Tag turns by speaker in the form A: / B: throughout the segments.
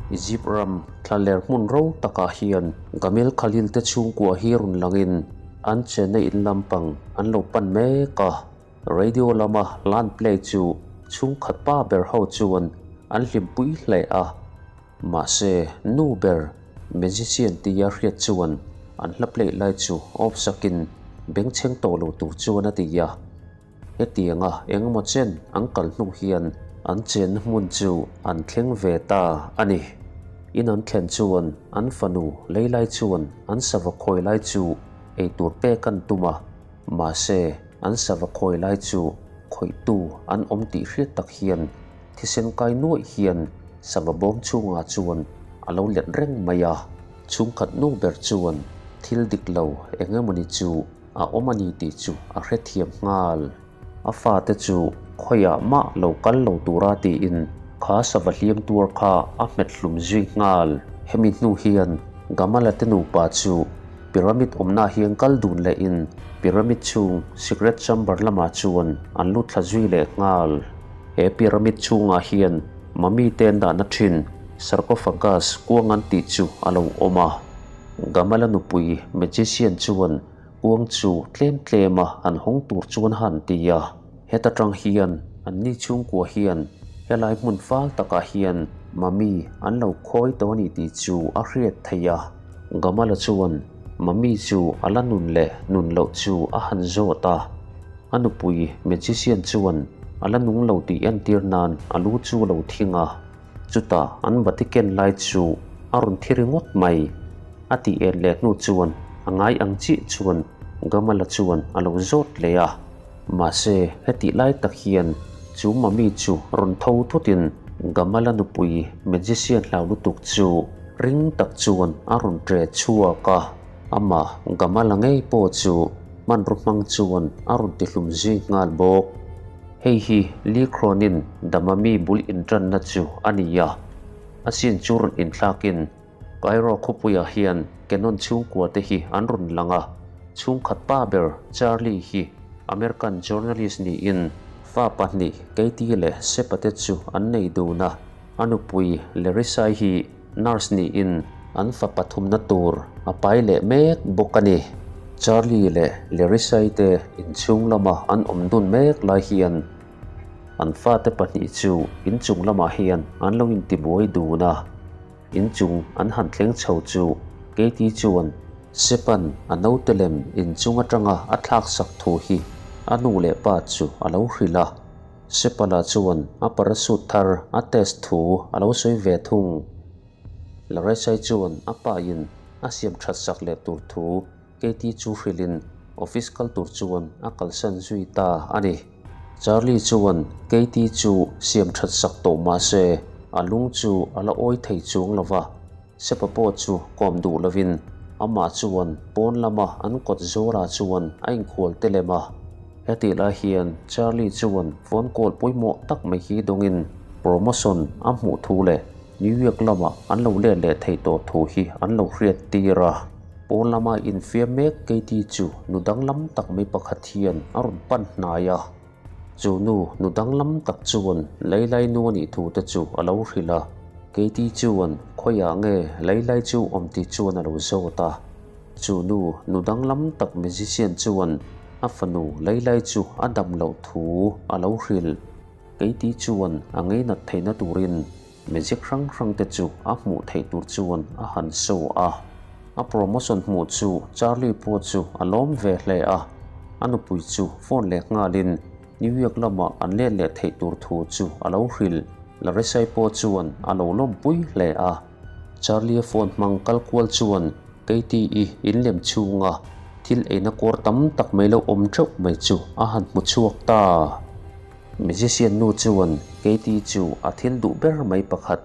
A: Egypt ram thlaler hmun ro takah hian Gamel Khalil te chhungkua hi rawn langin an chenna in lampang an lo pan mek a. Radio lama hla an play chu chhungkhat pa ber ho chuan an hlimpui hle a. Mahse, nu ber magician tia hriat chuan an hla play lai chu off sakin bengchheng tawh lo tur chuan a ti a. Hetianga engemaw chen an kal hnu hian an chenna hmun chu an thleng ve ta a ni. In an thlen chuan an fanu Leilai chuan an sava khawi lai chu eitur pek an tum a, mahse an sava khawi lai chu khawihtu an awm tih hriat tak hian thisen kai nuaih hian sava bawm chhungah chuan a lo let reng mai a. Chhungkhat nu ber chuan thil dik lo engemawni chu A awm a ni tih chu a hrethiam nghal. A fate chu khawiah mah lo kal lo tura tiin kha sava hliam tuar kha a hmet hlum zui nghal. Hemi hnu hian Gamala te nupa chu pyramid awmnaah hian kal dun lehin pyramid chhung secret chamber lamah chuan an lut thla zui leh nghal. He pyramid chhungah hian mummy te an dahna thin sarcophagus kuang an tih chu a lo awm a. Gamala nupui magician chuan kuang chu tlem tlem a an hawng tur chuan a han ti a, heta tang hian an ni chhungkua hian helai hmun fal takah hian mummy an lo khawi tawh a ni tih chu a hriat theih a. Gamala chuan mummy chu a la nun leh nun loh chu a han zawt a, a nupui magician chuan a la nung lo tih entir nan a lu chu a lo thing a. Chutah an bati ken lai chu a rawn thi ringawt mai. A tih en leh hnu chuan a ngai ang chiah chuan Gamala chuan a lo zawt leh a. Mahse, hetih lai tak hian chu mummy chu rawn tho thutin Gamala nupui magician hlau lutuk chu ring tak chuan a rawn ṭe chhuak a. Amah Gamala ngei pawh chu hmanraw hmang chuan a rawn tihlum zui nghal bawk. Hei hi Lee Cronin Damami bul inṭanna chu a ni a, a sin chu rawn inthlakin Cairo khawpuiah hian Cannon chhungkua te hi an rawn lang a, chhungkhat pa ber Charlie hi American journalist niin fa pahnih Katie leh Sepa te chu an nei dun a, a nupui Larissa hi Nurse niin an fa pathumna tur a pai leh mek bawk a ni. Charlie leh Larissa-i te inchhung lama an awm dun mek lai hian an fate pahnih chu inchung lamah hian an lo intibuai dun a, inchung an han thleng chho chu Katie chuan Sepan a naute lem inchung atanga a thlaksak thu hi a nu leh pa chu a lo hrilh a. Sepala chuan a parachute thar a test thu a lo sawi ve thung. Laresai chuan a pa in a siam that sak leh tur thu Katie chu hrilhin office kal tur chuan a kalsan zui ta a ni. Charlie chuan Katie chu siam that sak tawh mah se a lung chu a la awi thei chuang lo va, Sepa pawh chu kawm duh lovin amah chuan pawn lama an kawt zawrah chuan a inkhual te lem a. Hetih lai hian Charlie chuan phone call pawimawh tak mai hi dawngin promotion a hmuh thu leh New York lamah an lo let leh theih tawh thu hi an lo hriat tir a. Pawn lama infiam mek Katie chu nu danglam tak mai pakhat hian a rawn pan hnai a. Chu nu nu danglam tak chuan Leilai nu a nih thu te chu a lo hrilh a. Katie chuan khawiah nge Leilai chu awm tih chuan a lo zawt a. Chu nu, nu danglam tak magician chuan a fanu Leilai chu a dam loh thu a lo hrilh. Keiti chuan a ngeinat theihna turin magic hrang hrang te chu a hmuh theih tur chuan a han show a. A promotion hmuh chu Charlie pawh chu a lawm ve hle a, a nupui chu phone leh nghalin New York lamah an let leh theih tur thu chu a lo hrilh. Larissa-i pawh chuan a lo lawmpui hle a. Charlie-a phone hmang kal kual chuan Katie-i in lem chhunga thil eina kawr tam tak mai lo awm theuh mai chu a han hmu chhuak ta. Magician nu chuan Katie chu a thil duh ber mai pakhat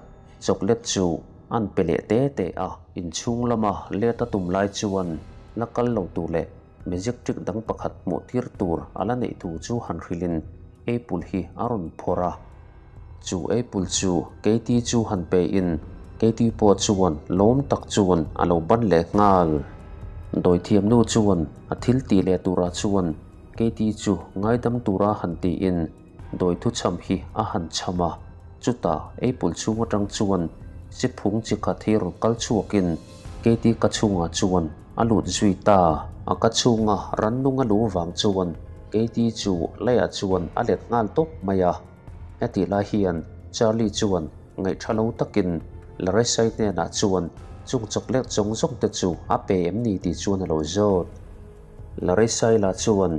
A: chocolate chu an pe leh te te a. Inchhung lama let a tum lai chuan la kal lo tur leh magic trick dang pakhat hmuh tir tur a la neih thu chu han hrilhin apple hi a rawn phawrh a. Chu apple chu Katie chu han pe in Katie pawh chuan lawm tak chuan a lo ban leh nghal. Dawithiam nu chuan a thil tih leh turah chuan Katie chu ngaidam tura han tiin dawi thuchham hi a han chham a. Chutah apple chhung atang chuan. Siphung chi khat hi rawn kal chhuakin Katie ka chhungah chuan a lut zui ta. A ka chhunga rannung a lu vang chuan Katie chu leiah chuan a let nghal tawp mai a. Hetih lai hian Charlie chuan ngaihtha lo takin Larissa-i hnenah chuan chung chocolate zawng zawng te chu a pe em ni tih chuan a lo zawt. Larissa-i lah chuan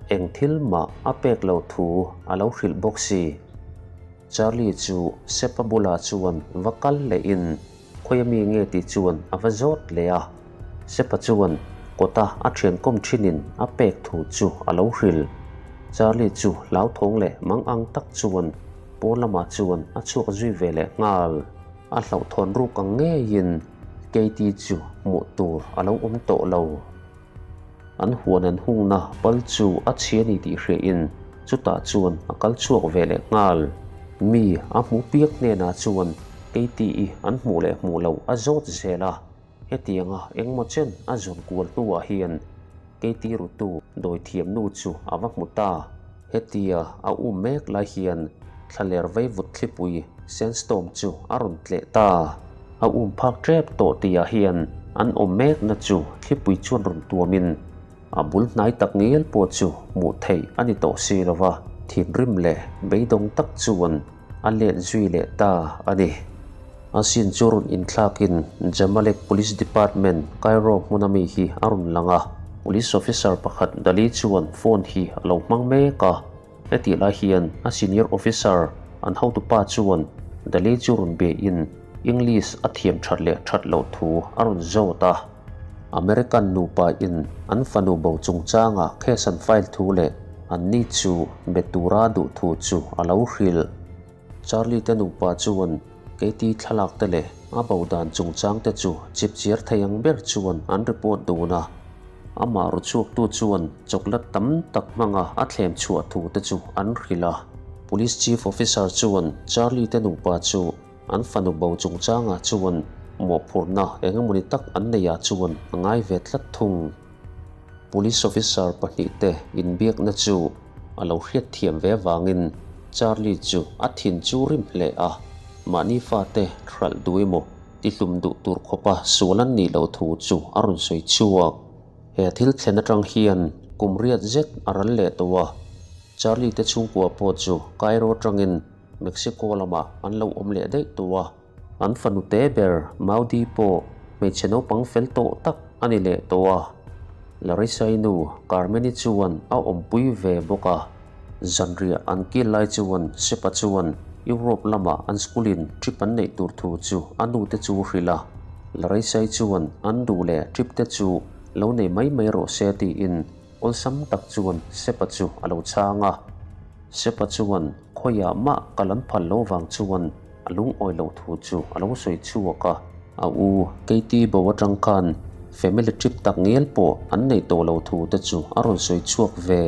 A: eng thil mah a pek lo thu a lo hrilh bawk si. Charlie chu Sepa bulah chuan va kal lehin khawi ami nge tih chuan a va zawt leh a. Sepa chuan kawta a thian kawm thinin a pek thu chu a lo hrilh. Charlie chu hlauthawng leh mang ang tak chuan pawn lamah chuan a chhuak zui ve leh nghal. A hlauhthawn ruk ang ngeiin Katie chu hmuh tur a lo awm tawh lo. An huan an hungna pal chu a chhia ni tih hriain chutah chuan a kal chhuak ve leh nghal. Mi a hmu piak hnenah chuan Katie-i an hmuh leh hmuh loh a zawt zel a, hetianga engmaw chen a zawn kual hnuah hian Katie rutu dawithiam nu chu a va hmu ta. Hetia a um mek lai hian thlaler veivut thlipui sandstorm chu a rawn tleh ta. A um phak tep tawh tihah hian an awm mekna chu thlipui chuan rawn tuamin a bul hnai tak ngel pawh chu hmuh theih a ni tawh si lo va, thinrim leh beidawng tak chuan a let zui leh ta a ni. A sin chu rawn inthlakin Zamalek Police Department, Cairo hmuna mi hi a rawn lang a, Police Officer pakhat Dali chuan phone hi a lo hmang mek a. Hetih lai hian a senior officer an hotupa chuan Dali chu rawn bein English a thiam that leh that loh thu a rawn zawt a. American nupa in an fanu bo chungchanga case an file thu leh anni chu be tura duh thu chu a lo hrilh. Charlie te nupa chuan Katie thlalak te leh a bo dan chungchang te chu chipchiar thei ang ber chuan an report dun a. Amah ru chhuaktu chuan chocolate tam tak hmanga a thlem chhuah thu te chu an hrilh a. Police Chief Officer chuan Charlie te nupa chu an fanu bo chungchangah chuan mawhphurhna eng emawni tak an neihah chuan a ngai ve tlat thung. Police Officer pahnihte inbiakna chu a lo hriatthiam ve avangin Charlie chu a thin chu rim hle a, mahni fate hralh duh emaw tihlum duh tur khawpa sual an nih loh thu chu a rawn sawi chhuak. He thil thlen atang hian kum riat zet a ral leh tawh a, Charlie te chhungkua pawh chu Cairo atangin Mexico lamah an lo awm leh daih tawh a. An fanu te ber Maudie pawh hmeichhe naupang fel tawh tak a ni leh tawh a, Larissa-i nu Carmen-i chuan a awmpui ve bawk a. Zanriah an kil lai chuan Sepa chuan Europe lama an school-in trip an neih tur thu chu a nu te chu hrilh a, Larissa-i chuan an duh leh trip te chu lo nei mai mai rawh se tiin awlsam tak chuan Sepa chu a lo chhang a. Sepa chuan khawiah mah kal an phal lo vang chuan a lungawi loh thu chu a lo sawi chhuak a. A u Katie bo atang khan family trip tak ngial pawh an neih tawh lo thu te chu a rawn sawi chhuak ve.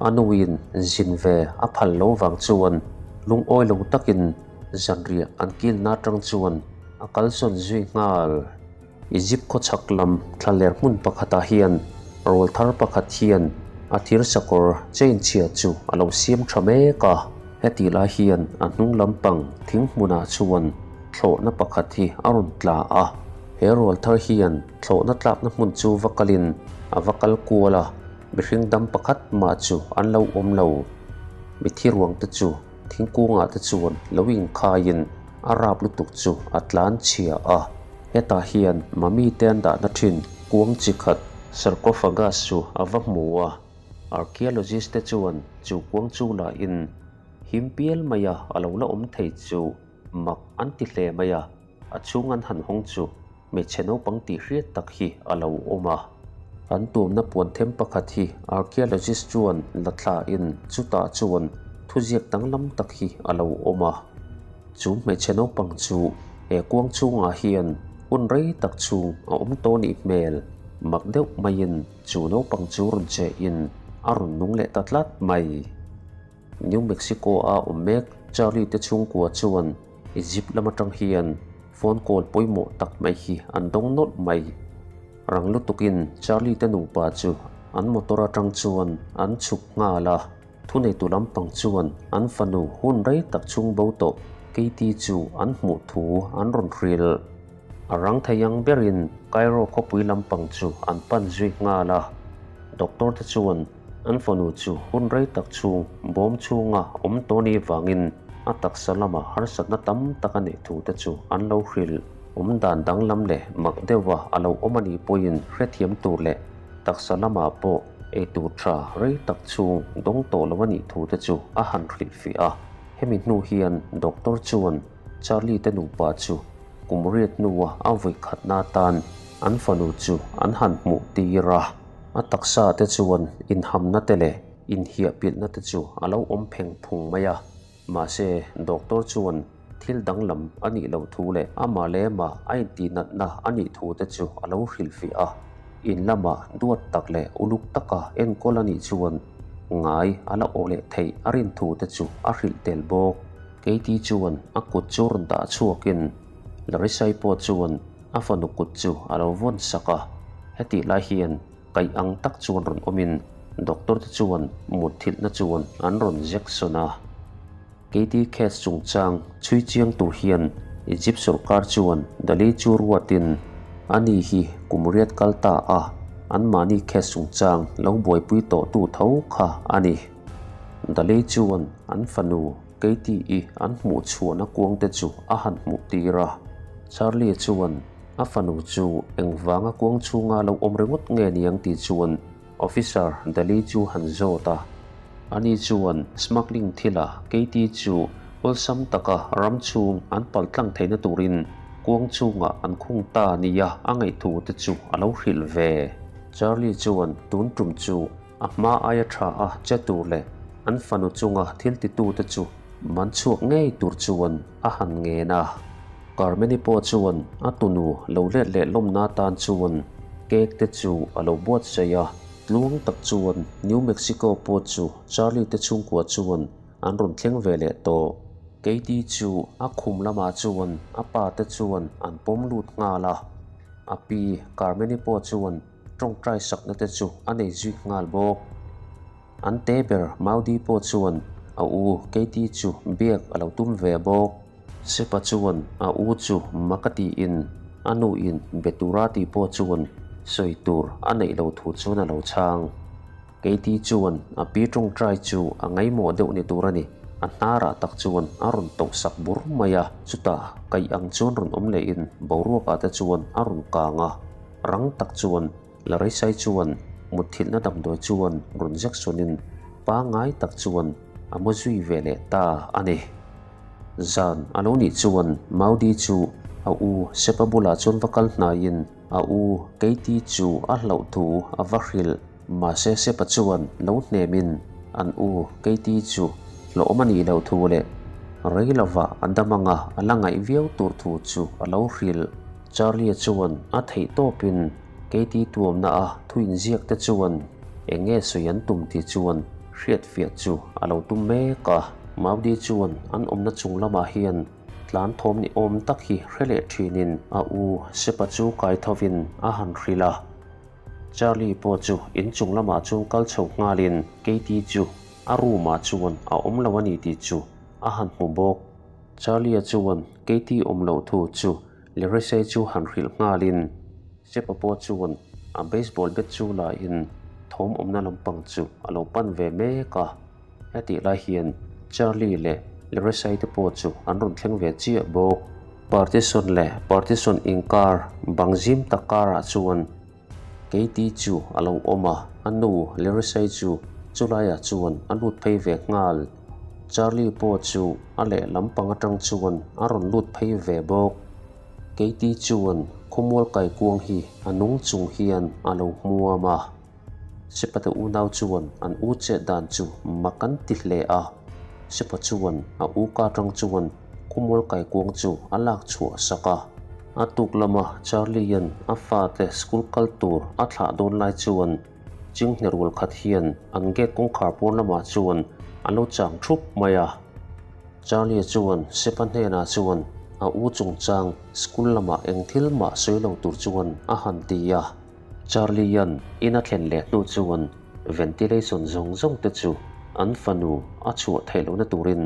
A: A nuin zin ve a phal lo vang chuan lungawi lo takin zanriah an kilna atang chuan a kalsawn zui nghal. Egypt khawchhak lam thlaler hmun pakhatah hian rawlthar pakhat hian a thir sakawr chain chhia chu a lo siam tha mek a. Hetih lai hian a hnung lampang thing hmunah chuan thlawhna pakhat hi a rawn tla a. He rawlthar hian thlawhna tlakna hmun chu va kalin a va kal kual a, mihring dam pakhat mah chu an lo awm lo. Mithi ruang te chu Thingkungah te chuan lo inkhaiin a rap lutuk chu a tlan chhia a. Hetah hian mummy te an dahna thin kuang chi khat sarcophagus chu a va hmu a. Archaeologist te chuan chu kuang chu lahin him pial maia a lo la awm thei chu mak an ti hle mai a. A chhung an han hawng chu hmeichhe naupang tih hriat tak hi a lo awm a. An tuamna puan them pakhat hi archaeologist chuan la thlain chutah chuan thuziak danglam tak hi a lo awm a. Chu hmeichhe naupang chu he kuang chhungah hian hun rei tak chhung a awm tawh nih hmel mak deuh maiin chu naupang chu rawn chehin a rawn nung leh ta tlat mai. New Mexico-a awm mek Charlie te chhungkua chuan Egypt lam atang hian phone call pawimawh tak mai hi an dawng nawlh mai. Rang lutukin Charlie te nupa chu an motor atang chuan an chhuk nghal a, thuneitu lampang chuan an fanu hun rei tak chhung bo tawh. Katie chu an hmuh thu an rawn hrilh. A rang thei ang berin Cairo khawpui lampang chu an pan zui nghal a. Doctor te chuan an fanu chu hun rei tak chhung bawm chhunga awm tawh ni vangin a taksa lama harsatna tam tak a neih thu te chu an lo hrilh. Awmdan danglam leh mak deuha a lo awm a nih pawhin hrethiam tur leh taksa lamah pawh eitur tha rei tak chhung dawng tawh lo a nih thu te chu a han hrilhfiah a. Hemi hnu hian doctor chuan Charlie te nupa chu kum riat hnua a vawi khatna atan an fanu chu an han hmuh tir a. A taksa te chuan inhamna te leh inhiahpilhna te chu a lo awm pheng phung mai a. Mahse, doctor chuan thil danglam a nih loh thu leh amah leh amah a intihnatna a nih thu te chu a lo hrilhfiah a. In lamah duat tak leh uluk taka enkawl a nih chuan ngai a la awh leh theih a rin thu te chu a hrilh tel bawk. Katie chuan a kut chu rawn dah chhuakin Larissa-i pawh chuan a fanu kut chu a lo vawn sak a. Hetih lai hian kaih ang tak chuan rawn awmin doctor te chuan mutthilhna chuan an rawn jection a. Katie case chungchang chhui chiang tur hian Egypt sorkar chuan Dali chu ruatin ani hi kum riat kal ta a anmahni case chungchang lo buaipui tawhtu tho kha a ni. Dali chuan an fanu Katie-i an hmuh chhuahna kuang te chu a han hmuh tir a. Charlie chuan a fanu chu engvanga kuang chhunga lo awm ringawt nge niang tih chuan Officer Dali chu han zawt a. Ani chuan smuggling thila Katie chu awlsam taka ram chhung an paltlang theihna turin kuang chhungah an khung ta nia a ngaihthu te chu a lo hrilh ve. Charlie chuan tun tum chu A hma aia tha a che tur leh an fanu chunga thil titute chu man chhuak ngei tur chuan a han ngen a. Carmeni pawh chuan a tunu lo let leh lawmna atan chuan cake te chu a lo buatsaih a. Tluang tak chuan New Mexico pawh chu Charlie te chhungkua chuan an rawn thleng ve leh tawh. Katie chu a khum lamah chuan a pa te chuan an pawm lut nghal a. A pi Carmeni pawh chuan Tawngtai sakna te chu a nei zui nghal bawk. An te ber Maudi pawh chuan a u Katie chu biak a lo tum ve bawk. Sepa chuan a u chu mak a tiin a nu in be tura tih pawh chuan sawi tur a neih lo thu chuan a lo chhang. Katie chuan a pi tawngtai chu a ngaihmawh deuh ni tur a ni. A hnarah tak chuan a rawn tauh sak bur mai a, chutah kaih ang chuan rawn awm lehin boruakah te chuan a rawn kang a. Rang tak chuan Larisai chuan mutthilhna damdawi chuan rawn Jackson-in pangngai tak chuan a mu zui ve leh ta a ni. Zan a lo nih chuan Maudi chu a u Sepa bulah chuan va kal hnaiin a u Katie chu a hlauh thu a va hrilh. Mahse Sepa chuan lo hnemin an u Katie chu hlawhawm a nih loh thu leh rei lovah a dam anga a la ngaih viau tur thu chu a lo hrilh. Charlie chuan a theih tawpin Katie tuamna a thu inziak te chuan eng nge sawi an tum tih chuan hriatfiah chu a lo tum mek a. Maudie chuan an awmna chung lamah hian tlan thawm ni awm tak hi hre leh thinin a u Sepa chu kai thovin a han hrilh a. Charlie pawh chu inchung lamah chuan kal chho nghalin Katie chu a room ah chuan a awm lo a ni tih chu a han hmu bawk. Charlie-a chuan Katie awm loh thu chu Leresei chu han hrilh nghalin Sepa pawh chuan a baseball bat chu lahin thawm awmna lampang chu a lo pan ve mek a. Hetih lai hian Charlie leh Leresei te pawh chu an rawn thleng ve chiah bawk. Partition leh partition inkar bang zim tak karah chuan Katie chu a lo awm a, a nu Leresei chu chulaiah chuan a lut phei ve nghal. Charlie pawh chu a lehlam pang atang chuan a rawn lut phei ve bawk. Katie chuan khawmual kaikuang hi a nung chung hian a lo hmuam a. Sipate unau chuan an u chet dan chu mak an ti hle a. Sipa chuan a u ka atang chuan khawmual kaikuang chu a lak chhuah sak a. A tuk lama Charlie-a'n a fate school kal tur a thlah dawn lai chuan Chinghne rual khat hian an gate kawngkhar pawn lamah chuan an lo chang thup mai a. Charlie chuan Sepa hnenah chuan a u chungchang school lamah eng thil mah sawi lo tur chuan a han ti a. Charlie-a'n in a thlen leh hnu chuan ventilation zawng zawng te chu an fanu a chhuah theih lohna turin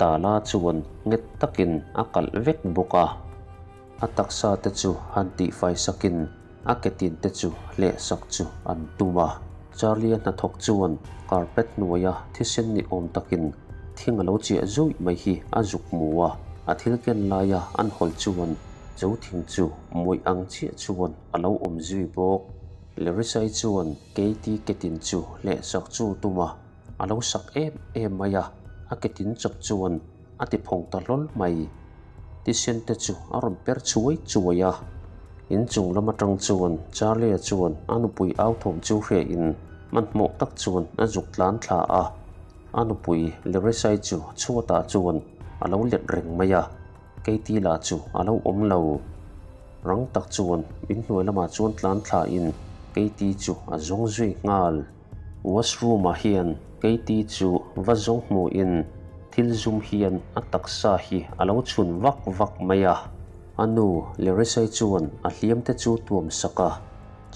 A: Tala chuan nghet takin a kalh vek bawk a. A taksa te chu han tihfai sakin a ketin te chu hleh sak chu an tum a. Charlie-a hnathawk chuan carpet hnuaia thisen ni awm takin thing a lo chiah zawih mai hi a zuk hmu a, a thil ken laia an hawl chuan chu thing chu mawih ang chiah chuan a lo awm zui bawk. Lerisai chuan Katie ketin chu hleh sak chu tum a, a lo sak em em mai a, a ketin chawp chuan a ti phawng ta hlawl mai. Thisen te chu a rawn per chuai chuai a. Inchung lam atang chuan Charlie-a chuan a nupui au thawm chu hriain hmanhmawh tak chuan a zuk tlan thla a. A nupui Leresai chu chhuatah chuan a lo let reng mai a, Katie lah chu a lo awm lo. Rang tak chuan inhnuai lamah chuan tlan thlain Katie chu a zawng zui nghal. Washroom ah hian Katie chu va zawng hmuhin thil zum hian a taksa hi a lo chhun vak vak mai a. A nu Lerisai chuan a hliam te chu tuam sak a.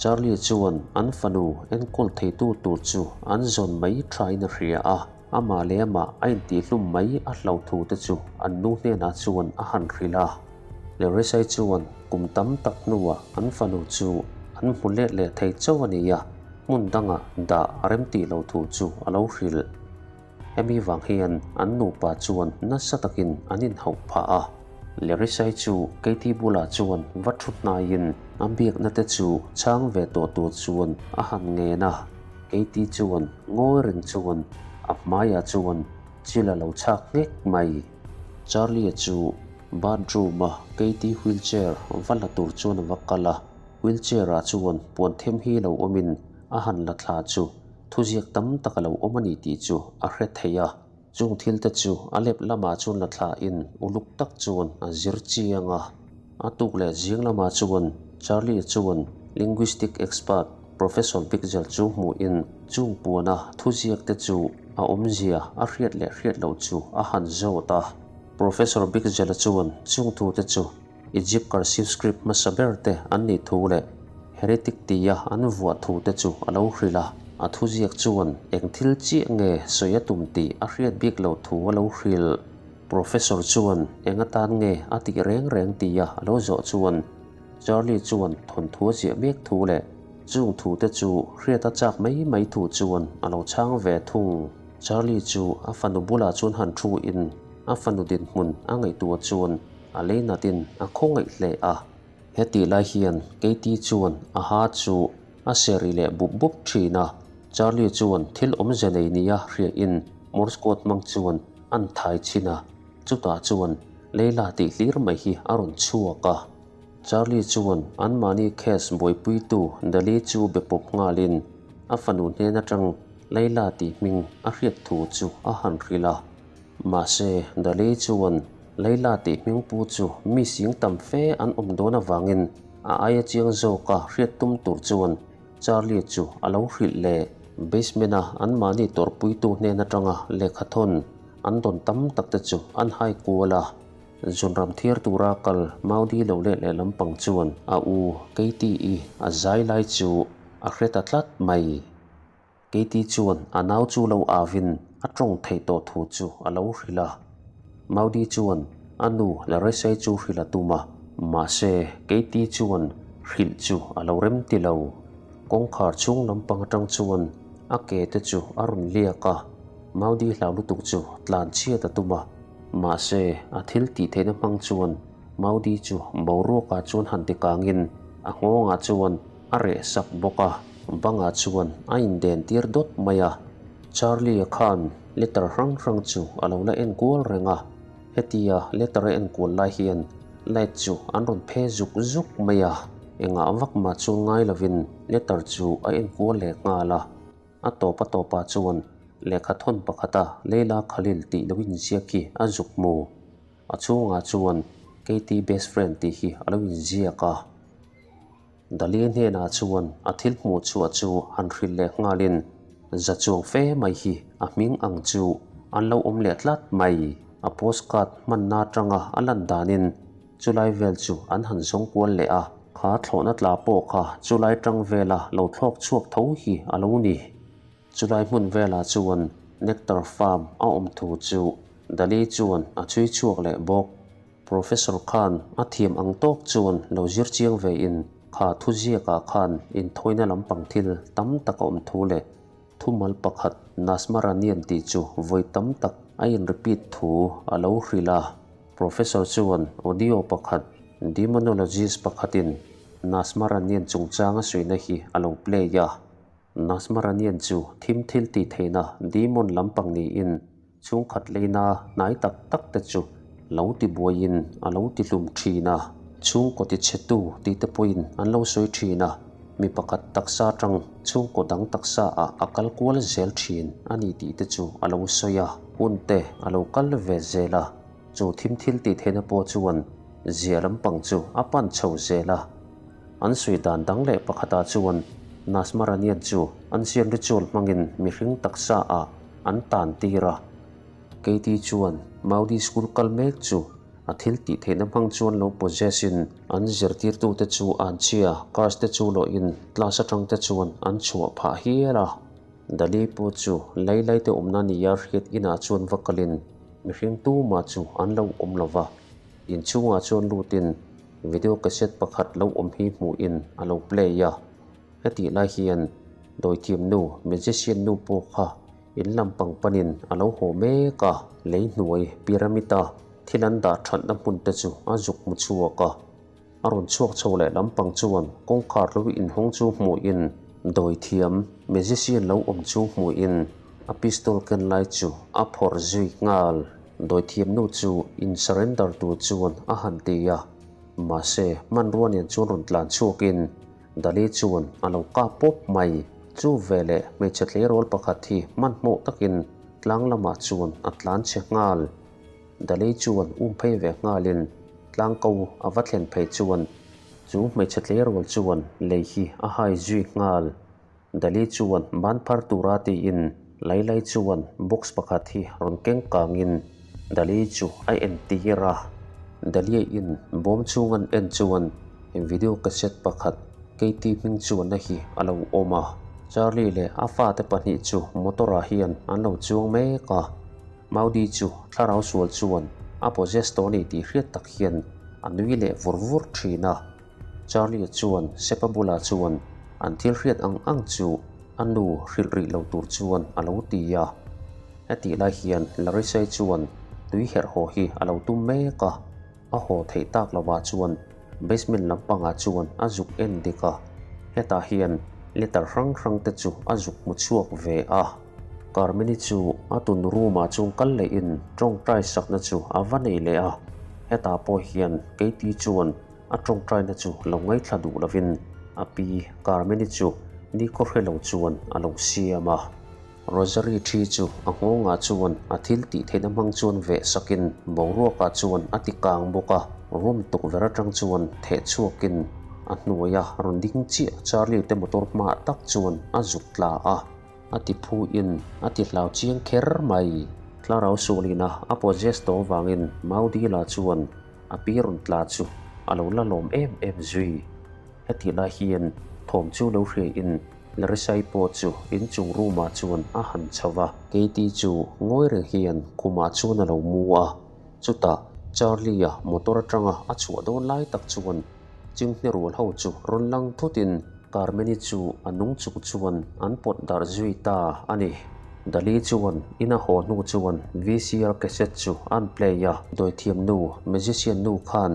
A: Charlie chuan an fanu enkawl theitu tur chu an zawn mai thain a hria a, amah leh amah a intihhlum mai a hlo thu te chu an nu hnenah chuan a han hrilh a. Lerisai chuan kum tam tak hnuah an fanu chu an hmu let leh thei chauh a ni a, hmun dangah dah a rem tih lo thu chu a lo hrilh. Hemi vang hian an nupa chuan nasa takin an inhauh phah a. Lerisai chu Katie bulah chuan va thu hnaiin a biakna te chu chhang ve tawh tur chuan a han ngen a. Katie chuan ngawi reng chuan a hmaiah chuan chil a lo chhak nghek mai. Charlie-a chu bathroom-a Katie wheelchair va la tur chuan a va kal a. Wheelchair-ah chuan puan them hi lo awmin a han la thla chu thuziak tam tak a lo awm a ni tih chu a hre thei a. Chung thil te chu a lep lamah chuan la thlain uluk tak chuan a zir chiang a. A tuk leh zing lamah chuan Charlie chuan linguistic expert Professor Bigzel chu hmuhin chung puana thuziak te chu a awmzia a hriat leh hriat loh chu a han zawt a. Professor Bigzel-a chuan chung thu te chu Egypt cursive script hmasa ber te an nih thu leh heretic tia an vuah thu te chu a lo hrilh a, a thuziak chuan eng thil chiah nge sawi a tum tih a hriat bik loh thu a lo hrilh. Professor chuan eng atan nge a tih reng reng tia a lo zawh chuan Charlie chuan thawnthu a ziah mek thu leh chung thu te chu hriat a chak mai mai thu chuan a lo chhang ve thung. Charlie chu a fanu bulah chuan han thu in a fanu dinhmun a ngaihtuah chuan A lei natin a khawngaih hle a. Hetih lai hian Katie chuan a ha chu a seri leh bup bup thin a. Charlie chuan thil awmze nei nia hriain Morse code hmang chuan an thai chhin a. Chutah chuan Leila tih hlir mai hi a rawn chhuak a. Charlie chuan anmahni case buaipuitu Dali chu be pawp nghalin a fanu hnen atang Leila tih hming a hriat thu chu a han hrilh a. Mahse, Dali chuan Leila tih hmingpu chu mi sing tam fe an awm dawn avangin a aia chiang zawka hriat tum tur chuan Charlie chu a lo hrilh leh. Basement-a anmahni tawrhpuitu hnen atanga lehkha thawn an dawn tam tak te chu an hai kual a. Zunram thiar tura kal Maudi lo leh lehlam pang chuan a u Katie-i a zai lai chu a hre ta tlat mai. Katie chuan a nau chu lo avin a tawng theih tawh thu chu a lo hrilh a. Maudi chuan a nu Larissa-i chu hrilh a tum a, mahse Katie chuan hrilh chu a lo rem ti lo. Kawngkhar chhung lampang atang chuan a ke te chu a rawn liak a, Maudi hlau lutuk chu tlan chhiat a tum a, mahse a thil tih theihna hmang chuan Maudi chu boruakah chuan han ti kangin a nghawngah chuan a reh sak bawk a, bangah chuan a inden tir dawt mai a. Charlie-a khan letter hrang hrang chu a lo la enkual reng a, hetia letter a enkual lai hian light chu an rawn phe zuk zuk mai a, engah vak mah chuan ngai lovin letter chu a enkual leh nghal a. A tawp a tawpah chuan lehkha thawn pakhata Leila Khalil tih lo inziak hi a zuk hmu. A chhungah chuan Katie best friend tih hi a lo inziak a. Dali hnenah chuan a thil hmuh chhuah chu han hrilh leh nghalin za chuang fe mai hi a hming ang chu an lo awm leh tlat mai. A postcard hmanna atanga a lan danin chulai vel chu an han zawng kual leh a, kha thlawhna tla pawh kha chulai tang vela lo thlawk chhuak tho hi a lo ni. Chulai hmun velah chuan Nectar Farm a awm thu chu. Dali chuan a chhui chhuak leh bawk. Professor khan a thiam ang tawk chuan lo zir chiang ve in kha thuziakah khan inthawina lampang thil tam tak a awm thu leh thumal pakhat Nasmaranian tih chu vawi tam tak a in repeat thu a lo hrilh a. Professor chuan audio pakhat demonologist pakhatin Nasmaranian chungchang a suihna hi a lo play a. Nasmaranian chu thim thil tih theihna demon lampang niin chhungkhat leina hnai tak tak te chu lo ti buaiin a lo ti hlum thin a. Chhungkaw ti chhetu tih te pawhin an lo sawi thin a, mi pakhat taksa atang chhungkaw dang taksa ah a kal kual zel thin a ni tih te chu a lo sawi a. Hun te a lo kal ve zel a, chu thim thil tih theihna pawh chuan zia lampang chu a pan chho zel a. An sawi dan dang leh pakhatah chuan Nasmaranian chu an siam ritual hmangin mihring taksa ah an tan tir a. Katie chuan Maudie school kal mek chu a thil tih theihna hmang chuan lo possess in an zirtirtute chu an chhia cars te chu lawhin class atang te chuan an chhuah phah hial a. Dali pawh chu Lailai te awmna nia hriat inah chuan va kalin mihring tumah chu an lo awm lo va, inchhungah chuan lutin video cassette pakhat lo awm hi hmuhin a lo play a. Hetih lai hian dawithiam nu magician nu pawh kha In lam pang panin a lo haw mek a, lei hnuai pyramid a thil an dah thatna hmun te chu a zuk hmu chhuak a. A rawn chhuak chho leh lam pang chuan kawngkhar lo inhawng chu hmuhin dawithiam magician lo awm chu hmuhin a pistol ken lai chu a phawrh zui nghal. Dawithiam nu chu in surrender tur chuan a han ti a, mahse hmanrua nen chuan rawn tlan chhuakin Dali chuan a lo kap pawp mai. Chu veleh hmeichhe tleirawl pakhat hi hmanhmawh takin tlang lamah chuan a tlan chhe nghal. Dali chuan um phei ve nghalin tlang ko a va thlen phei chuan chu hmeichhe tleirawl chuan lei hi a hai zui nghal. Dali chuan ban phar tura tiin Lailai chuan box pakhat hi rawn keng kangin Dali chu a entir a. Dalia in bawm chhung an en chuan video cassette pakhat Katie hming chuanna hi a lo awm a. Charlie leh a fate pahnih chu motor ah hian an lo chuang mek a. Maudie chu thlarau sual chuan a possess tawh a ni tih hriat tak hian a nui leh vur vur thin a. Charlie chuan Sepa bulah chuan an thil hriat ang ang chu a nu hrilh rih lo tur chuan a lo ti a. Hetih lai hian Larissa-i chuan tui herh haw hi a lo tum mek a, a haw theih tak lovah chuan basement lampangah chuan a zuk en dik a, hetah hian letter hrang hrang te chu a zuk hmu chhuak ve a. Carmen-i chu a tun room-ah chuan kal lehin tawngtai sakna chu a va nei leh a, hetah pawh hian Katie chuan A tawngtaina chu lo ngaithla duh lovin a pi Carmen-i chu nikhaw hre lo chuan a lo siam a. Rosary thi chu a nghawngah chuan a thil tih theihna hmang chuan veh sakin boruakah chuan a ti kang bawk a, room tukverh atang chuan theh chhuakin a hnuaia rawn ding chiah Charlie te motor hmaah tak chuan a zuk tla a. A ti phuin a ti hlau chiang kher mai. Thlarau sualina a possess tawh vangin Maudila chuan A pi rawn tla chu a lo la lawm em em zui. Hetih lai hian thawm chu lo hria in Larisai pawh chu inchung room ah chuan a han chho va. Katie chu ngawi reng hian khumah chuan a lo mu a, chutah Charlie-a motor atanga a chhuah dawn lai tak chuan chinghne rual ho chu rawn lang thut in Carmen-i chu a nung chung chuan an pawt darh zui ta a ni. Dali chuan in a haw hnu chuan VCR cassette chu an play a, dawithiam nu, magician nu khan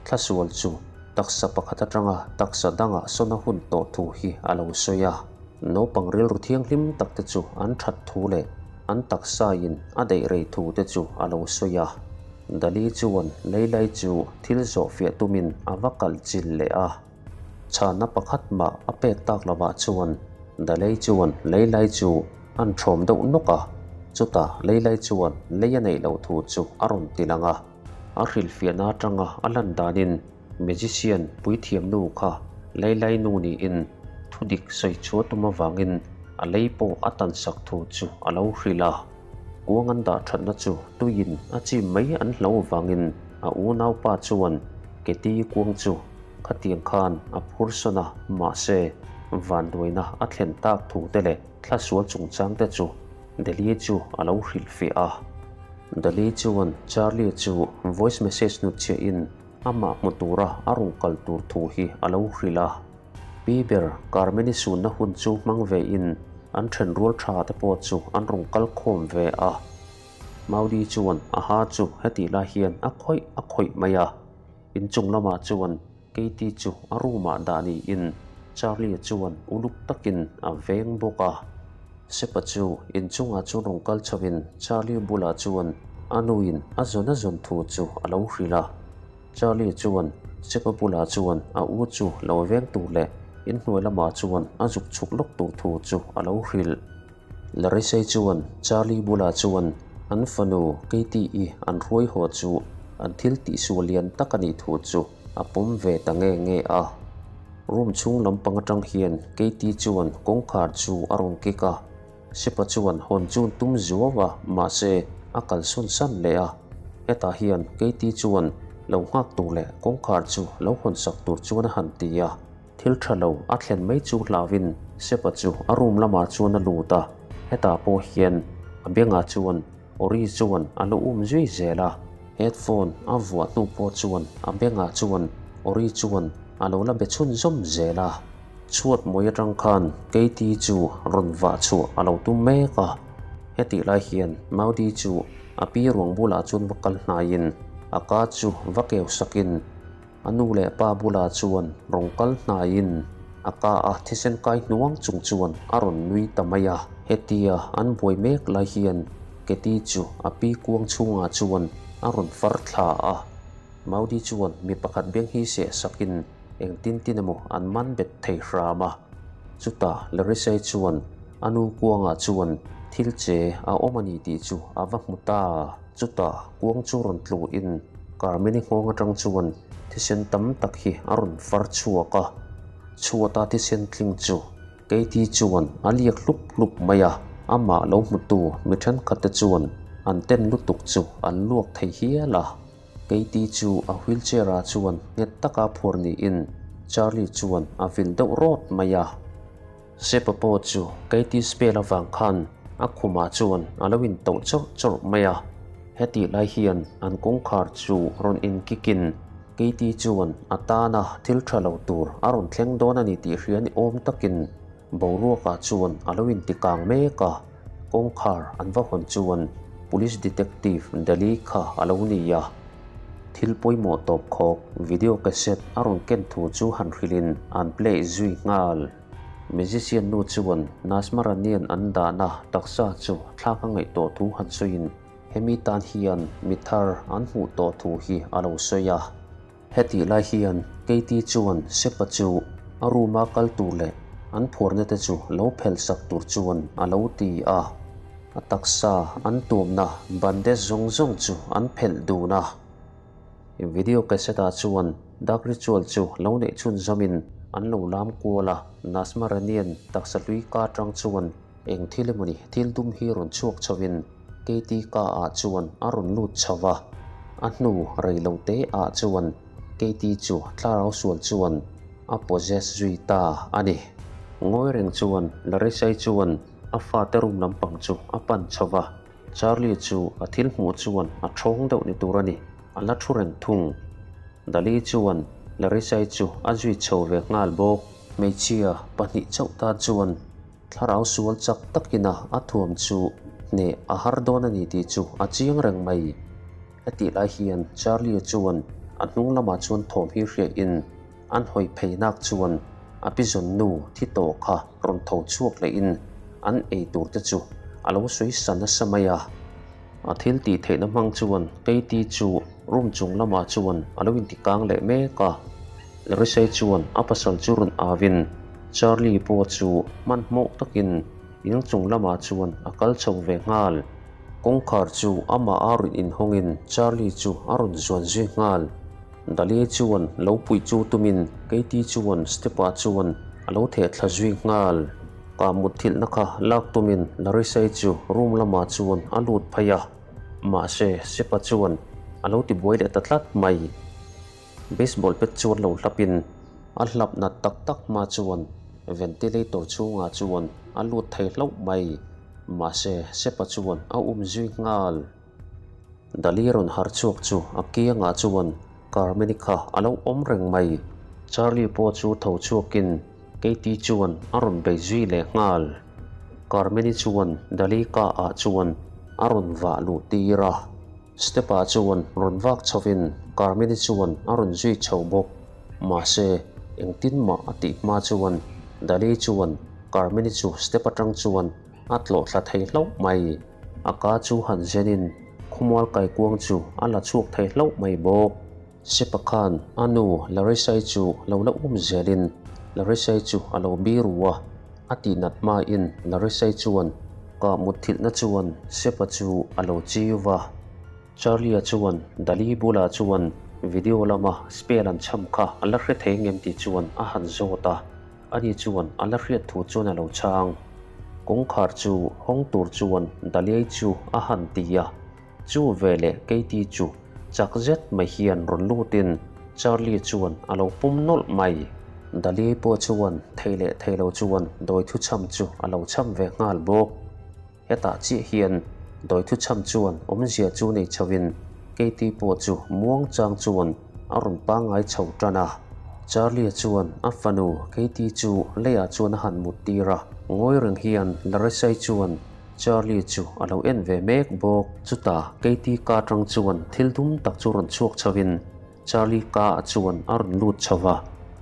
A: thlasual chu taksa pakhat atanga taksa dangah sawn a hun tawh thu hi a lo sawi a. Naupang rilru thianghlim tak te chu an that thu leh an taksa in a daih rei thu te chu a lo sawi a. Dali chuan Leilai chu thil zawh fiah tumin a va kalh chil leh a. Chhanna pakhat mah a pek tak lovah chuan Dalei chuan Leilai chu an thawm deuh nawk a, chutah Leilai chuan lei a neih loh thu chu a rawn ti lang a. A hrilhfiahna atanga a lan danin magician puithiam nu kha Leilai nu niin thudik sawi chhuah tum avangin a lei pawh a tansak thu chu a lo hrilh a. Kuang an dah thatna chu tuiin a chim mai an hlo vangin a unaupa chuan Keti kuang chu khatiang khan a phur sawn a, mahse vanduaina a thlen tak thu te leh thlasual chungchang te chu Delhi chu a lo hrilhfiah a. Dali chuan Charlie chu voice message hnutchhiah in amah hmu tura a rawn kal tur thu hi a lo hrilh a. Pi ber Carmen-i sunna hun chu hmang ve in an thenrual tha te pawh chu an rawn kal khawm ve a. Maudi chuan a ha chu hetih lai hian a khawih a khawih mai a. Inchung lamah chuan Katie chu a room ah dah niin Charlie-a chuan uluk takin a veng bawk a. Sepa chu inchungah chuan rawn kal chhovin Charlie bulah chuan a nuin a zawn a zawn thu chu a lo hrilh a. Charlie chuan Sepa bulah chuan a u chu lo veng tur leh inhnuai lamah chuan a zuk chhuk lawk tur thu chu a lo hrilh. Larissa-i chuan Charlie bulah chuan an fanu Katie-i an hruai haw chu an thil tihsual lian tak a nih thu chu a pawm ve ta nge nge a. Room chhung lampang atang hian Katie chuan kawngkhar chu a rawn kik a, Sepa chuan hawn chun tum zuau a, mahse a kalsawn san leh a. Hetah hian Katie chuan lo nghak tur leh kawngkhar chu lo hawn sak tur chuan a han ti a. Thil tha lo a thlen mai chu hlauhin Sepa chu a room lamah chuan a lut a, hetah pawh hian a bengah chuan Ori chuan a lo um zui zel a, headphone a vuah hnu pawh chuan a bengah chuan Ori chuan a lo la be chhunzawm zel a. Chhuat mawi atang khan Katie chu rawn vah chhuah a lo tum mek a, hetih lai hian Maudi chu a pi ruang bulah chuan va kal hnaiin a ka chu va keu sakin A nu leh pa bulah chuan rawn kal hnaiin a ka a thisen kai hnuang chung chuan a rawn nui ta mai a. Hetia an buai mek lai hian Katie chu a pi kuang chhungah chuan a rawn far thla a. Maudi chuan mi pakhat beng hi seh sakin engtin tin emaw an man bet thei hram a. Chutah Larissa-i chuan a nu kuangah chuan thil che a awm a ni tih chu a va hmu ta. Chutah kuang chu rawn tluin Carmen-i nghawng atang chuan thisen tam tak hi a rawn far chhuak a, chhuata thisen tling chu Katie chuan a liak hlup hlup mai a, amah lo hmutu mi thenkhatte chuan an ten lutuk chu an luak thei hial a. Katie chu a wheelchair ah chuan nghet taka phuar niin Charlie chuan a vil deuh rawt mai a. Sepa pawh chu Katie spell avang khan a khumah chuan a lo intauh chawrh chawrh mai a. Hetih lai hian an kawngkhar chu rawn inkikin Katie chuan a tana thil tha lo tur a rawn thleng dawn a ni tih hria ni awm takin boruakah chuan a lo intikang mek a. Kawngkhar an va hawn chuan Police Detective Dali kha a lo ni a. Thil pawimawh tawp khawk video cassette a rawn ken thu chu han hrilhin an play zui nghal. Musician nu chuan Nasmaranian an dahna taksa chu thlak a ngaih tawh thu han sawiin hemi tan hian mi thar an hmuh tawh thu hi a lo sawi a. Hetih lai hian Katie chuan Sepa chu a room a kal tur leh an phuarna te chu lo phelh sak tur chuan a lo ti a. A taksa an tuamna bandage zawng zawng chu an phelh dun a. Video cassette ah chuan Dark Ritual chu lo neih chhunzawmin an lo lam kual a, Nasmaranian taksa hlui ka atang chuan eng thil emawni thil dum hi rawn chhuak chhovin Katie ka ah chuan a rawn lut chho va, a hnu rei lo te ah chuan Katie chu thlarau sual chuan a possess zui ta a ni. Ngawi reng chuan Larissa-i chuan a fate room lampang chu a pan chho va, Charlie chu a thil hmuh chuan a thawng deuh ni tur a ni, a la thu reng thung. Dali chuan Larissa-i chu a zui chho ve nghal bawk. Hmeichhia pahnih chauh tan chuan thlarau sual chak takina a thuam chu hneh a har dawn a ni tih chu a chiang reng mai. Hetih lai hian Charlie-a chuan a hnung lamah chuan thawm hi hriahin An hawi phei nak chuan a pi zawn nu thi tawh kha rawn tho chhuak lehin an ei tur te chu a lo sawi sa nasa mai a. A thil tih theihna hmang chuan Katie chu room chung lamah chuan a lo inti kang leh mek a. Larissa-i chuan a pasal chu rawn avin Charlie pawh chu hmanhmawh takin in chung lamah chuan a kal chho ve nghal. Kawngkhar chu amah a rawn inhawngin Charlie chu a rawn zuan zui nghal. Dali chuan lo puih chu tumin Katie chuan step-ah chuan a lo theh thla zui nghal. Ka mutthilhna kha lak tumin Larissa-i chu room lamah chuan a lut phei a, mahse Sepa chuan a lo tibuai leh ta tlat mai. Baseball pet chuan lo hlapin a hlap nat tak tak hma chuan ventilator chhungah chuan a lut thei hlauh mai. Mahse Sepa chuan a um zui nghal. Dali rawn harh chhuak chu a kiangah chuan Carmeni kha a lo awm reng mai. Charlie pawh chu tho chhuakin Katie chuan a rawn bei zui leh nghal. Carmeni chuan Dali ka ah chuan a rawn vah luh tir a. Step ah chuan rawn vak chhovin Carmeni chuan a rawn zui chho bawk. Mahse, engtin mah a tih hma chuan Dali chuan Carmeni chu step atang chuan a tlawh thla thei hlauh mai. A ka chu han zenin khawmual kaikuang chu a la chhuak thei hlauh mai bawk. Sepa khan a nu Larissa-i chu lo la um zelin Larissa-i chu a lo biru a, a tihnat hmain Larissa-i chuan kah mutthilhna chuan Sepa chu a lo chiu va. Charlie-a chuan Dali bulah chuan video lama spell an chham kha a la hre thei ngem tih chuan a han zawt a. Ani chuan a la hriat thu chuan a lo chhang. Kawngkhar chu hawng tur chuan Daliai chu a han ti a. Chu veleh Katie chu chak zet mai hian rawn lutin Charlie chuan a lo pum nawlh mai. Daliai pawh chuan thei leh thei lo chuan dawi thuchham chu a lo chham ve nghal bawk. Hetah chiah hian dawi thuchham chuan awmzia chu nei chhoin Katie pawh chu muangchang chuan a rawn pangngai chho tan a. Charlie-a chuan a fanu Katie chu leiah chuan a han mut tir a, ngawi reng hian Larissa-i chuan Charlie chu a lo en ve mek bawk. Chutah Katie ka atang chuan thil dum tak chu rawn chhuak chhoin Charlie ka ah chuan a rawn lut chho va,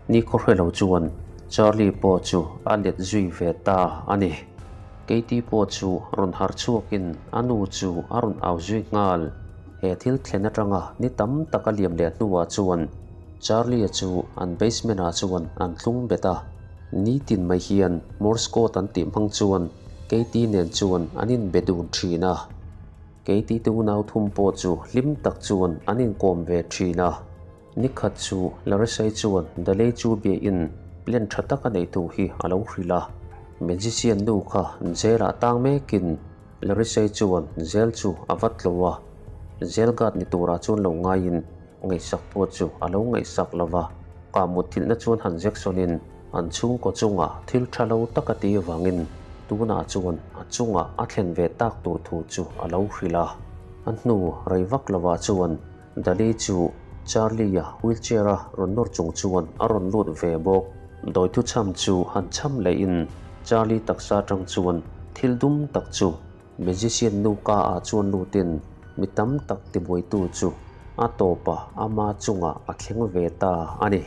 A: nikhaw hre lo chuan Charlie pawh chu a let zui ve ta a ni. Katie pawh chu rawn harh chhuakin a nu chu a rawn au zui nghal. He thil thlen atanga ni tam tak a liam leh hnuah chuan Charlie-a chu an basement-ah chuan an thlung bet a. Nitin mai hian Morse code an tih hmang chuan Katie nen chuan an inbe dun thin a. Keiti te unau thum pawh chu hlim tak chuan an inkawm ve thin a. Nikhat chu Larissa-i chuan Daley chu biain plan tha tak a neih thu hi a lo hrilh a. Magician nu kha jail-ah tang mekin Larissa-i chuan jail chu a va tlo a. Jail guard ni turah chuan lo ngaiin ngaihsak pawh chu a lo ngaihsak lo va. Kah mutthilhna chuan han Jackson-in An chhungkaw chungah thil tha lo tak a ti avangin tunah chuan a chungah a thlen ve tak tur thu chu a lo hrilh a. A hnu rei vak lovah chuan Dali chu Charlie-a wheelchair-a rawn nawr chung chuan a rawn lut ve bawk. Dawi thuchham chu han chham lehin Charlie taksa atang chuan thil dum tak chu Magician nu ka ah chuan lutin mi tam tak tibuaitu chu a tawpa ama chungah a thleng ve ta a ni.